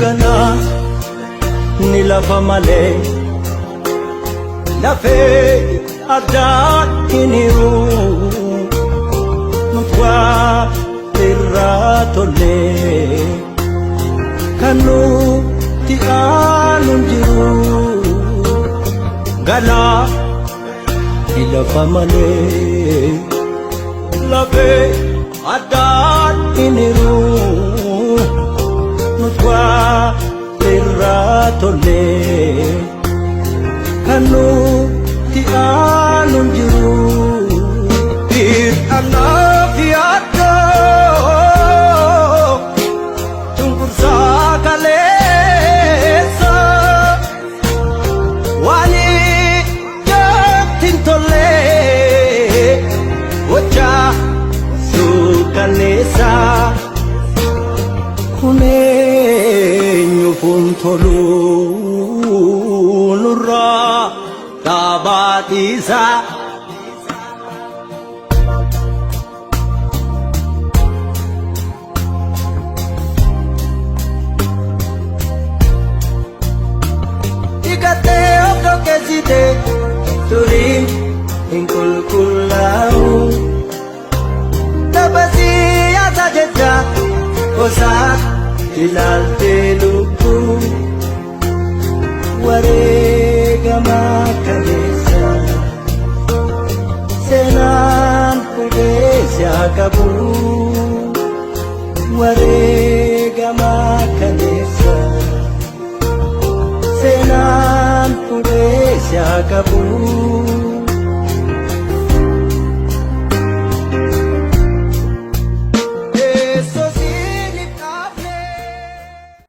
Ganaa ni lafa malee lafee addaan hin hiru nuti waa irraa tollee kan nuti aanu hin jiru. Ganaa ni lafa malee lafee addaan hin hiru nuti waa irraa tollee kan nuti aanu hin jiru. Anaaf yaaddoo cunqursaa kaleessa waan ijatti hin tolle gochaa suukanneessa kun eenyuuf hin tolu nurraa dhaabaatiisaa. Dhiqattee of dhoqqeessite turiin hin qulqullaa'u. Tapha siyaasaa jecha gosaa ilaaltee lubbuu wareegama kaleessa seenaan fuudhee si haa qabu wareegama kaleessa seenaan fuudhee si haa qabu.